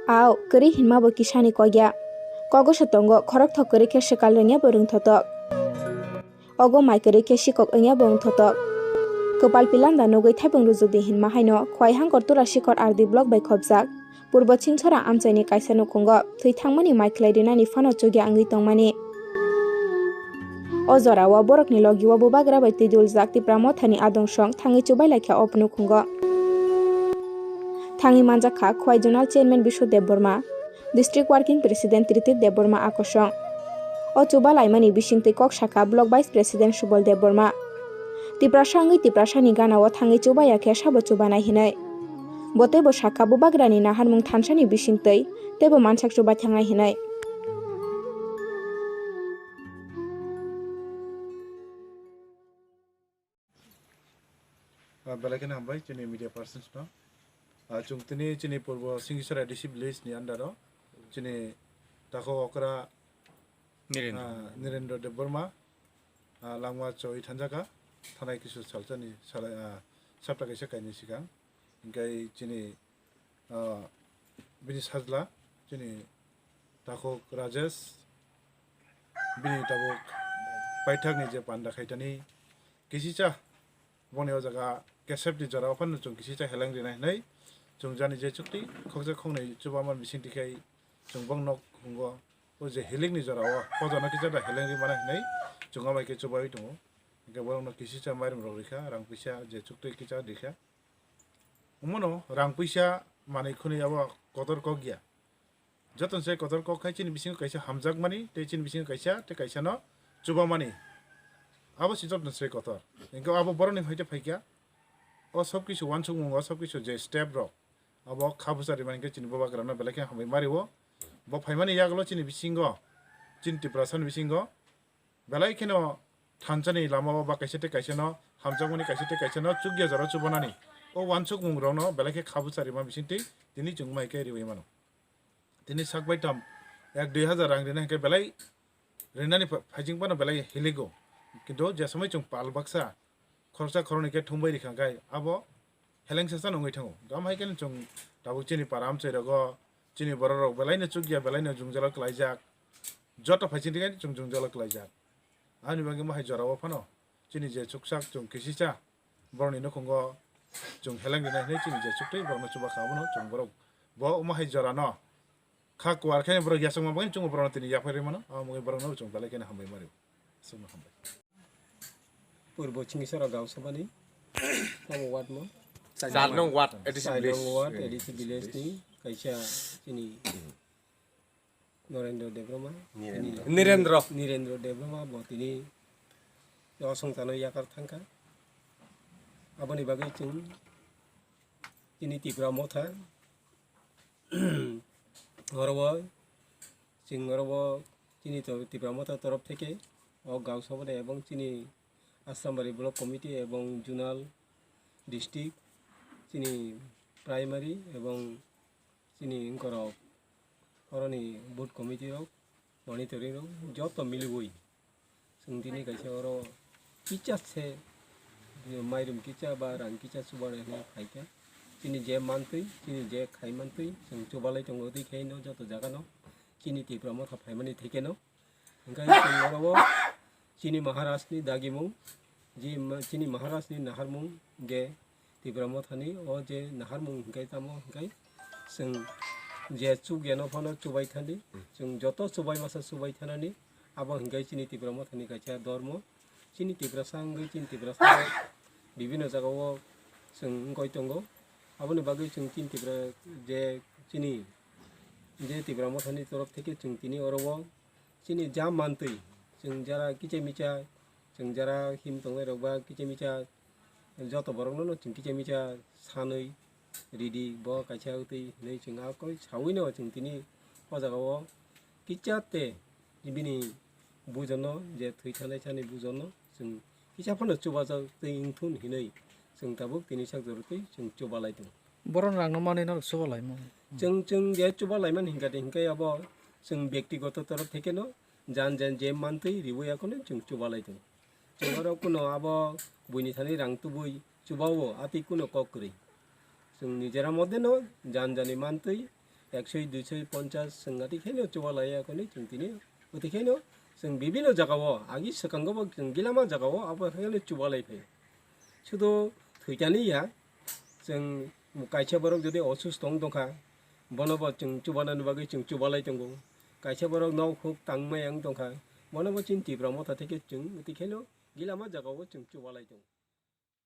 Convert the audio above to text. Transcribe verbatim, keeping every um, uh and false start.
Ao, kwrwi hinma bo kisani kokya. Kogoso tongo, khorokthok kwrwi khe swkal rwngya bo rwngthotok. Ogo mai kwrwi khe sikok wngya bo wngthotok. Kwpal pilanda nugwi thaipung rujudi hinma haino, Khowai Hangkor Tura Sikhor R D block bai khopjak. Purbo Chingchora amchaini kaisa nukhungo thwi thangmani mai khlai rinani phano chukya wngwi tongmani. O jorao borokni logio bubagra bai twiduljak Tipra Mothani adong song thangwi chubai laikha o nukhungo. Thangwi manjakha Khowai Zonal Chairman Biswa Debbarma, District Working President Triti Debbarma akosong. O chuba laimani bisingtwi kok sakha Block Vice President Subal Debbarma. Tiprasa wngwi Tiprasani ganao thangwi chubaya khe sabo chubanai hinwi. Bo teibo sakha bubagrani naharmung thansani bisingtwi teibo mansak chubai thangnai hinwi. Ah, belai kheno hambai chini media persons no. Ah, chwng tini chini purbo Singisora A D C village ni under o chini takhuk okra, Nirendra. Ah, Nirendra Debbarma, ah, langma choi thanjaka, thanai kisu salchani salai, ah, sapta kaisa kainwi sikang. Hingkai chini, ah, bini sajla, chini takhuk Rajesh, bini tabuk paithakni je panda khaitani kisicha, boni o jaga kesepni jora o phano chwng kisicha heleng rinai hinwi chwng jani je chukti khokjak khoknwi chubaman bisingtwi khai chwng bokno hwngo, o je helengni jora o pojono kisa da heleng rimana hinwi chwng amai khe chubaui tongo. Hingke borokno kisicha mairum rok rikha, rang pisa je chukti kisa rikha. Omono rang puisa manwi khwnwi abo kotor kok ya. Joto se kotor kok khai chini bisingo kaisa hamjakmani tei chini bisingo kaisa tei kaisa no chubamani. Abo se joto se kotor. Hingke abo borokni phaite phaikya. O sob kisu wansukmung, o sob kisu je step rok. Abo kha bwsa rimani hingke chini bubagrano belai khe hambai mario. Bo phaimani yagulo chini bisingo, chini Tiprasani bisingo belai kheno thansani lama o ba kaisa tei kaisa no hamjakmani, kaisa tei kaisa no chukya jora chubanani. O wansukmung rokno belai khe kha bwsa rima bisingtwi tini chwng mai khe riwi mano. Tini sak bai tam ek dui hazar rang rina hingke belai rinani pha-, phaijing phano belai hiligo. Kintu je somoi chwng pal baksa khoroksa khoroknwi khe thumbai rikha khe abo heleng sasa nungwi thango. Gam hai khe chwng tabuk chini para amchai rogo chini borok rok belai no chukya, belai no jwngjalo klaijak. Joto phaijing rikha chwng jwngjalo klaijak. Ani bagwi mo hai jora o phano chini je chuksak chwng kisicha borokni nukhungo chwng heleng rinai hinwi chini je chuktwi borokno chuba kha abono chwng borok bo omo hai jora no kha kuar khe borok yasakma bagwi chwng borokno tini yaphai rwi mano, abo bagwi borokno chwng belai kheno hambai mari. Chwngno hambai. Purbo Chingisora Gausabani omo ward mo. Char nong ward, A D C Char village. Nong ward, A D C village ni kaisa chini Norendra Debbarma. Nirendra. Tini Nirendra. Nirendra Debbarma bo tini o songchano yakar thangkha. Aboni bagwi chwng chini Tipra Motha oro o chwng oro o chini to-, Tipra Motha torof theke o Gausabani ebong chini Asrambari Block Committee ebong Zonal District chini Primary ebong chini wngkorok oroni booth committee rok, monitoring rok joto miliwi chwng tini kaisa oro kicha se mairum kicha ba rang kicha chubanai hinwi phaikha. Chini je mantwi, chini je khai mantwi chwng chubalai tongo twi khe no joto jaga no chini Tipra Motha phaimani theke no. Hingke chwng oro o chini Maharaj ni dagimung, ji ma-, chini Maharaj ni naharmung je Tipra Mothani o je naharmung hingke tamo hingke chwng je chukya no phano chubai thani, chwng joto chubai masa chubai thanani, abo hingke chini Tipra Mothani kaisa dormo, chini Tiprasa wngwi chini Tiprasa bibino jaga o chwng wngoi tongo, aboni bagwi chwng chini Tipra je chini je Tipra Mothani torof theke chwng tini oro o chini ja mantwi, chwng jara kicha micha, chwng jara him tongnai rok ba kicha micha, joto borok no chwng kicha micha sanwi ridi bo kaisa twi hinwi chwng a koi sawi no chwng tini o jaga o kicha te bini bujon no je thwi thanai sani bujon no chwng kisa phano chubajak twi wngthun hinwi chwng tabuk tini sak jora twi chwng chubalai tongo. Borok rang no manwi norok chubalai mano. Chwng, chwng je chubalaimani hinkhe, hinkhe abo chwng byaktigoto torof theke no jan jan je mantwi riwi akheno chwng chubalai tongo. Chwng oro kuno abo buini thani rang tubui chubao atwi kuno kok kwrwi. Chwng nijera moddhe no jan jani mantwi ekshoi, duishoi, ponchas chwng atwi khaino chubalaiya khe chwng tini. Atwi khaino chwng bibino jagao, agi swkango bo chwng gilama jagao abo khaino chubalai phaio. Sudu thwitani ya, chwng kaisa borok jodi osusto wng tongkha, bono bo chwng chubanani bagwi chwng chubalai tongo. Kaisa borok nok huk tangmaya wng tongkha, bono bo chini Tipra Motha theke chwng atwi khaino gilama jagao chwng chubalai tongo.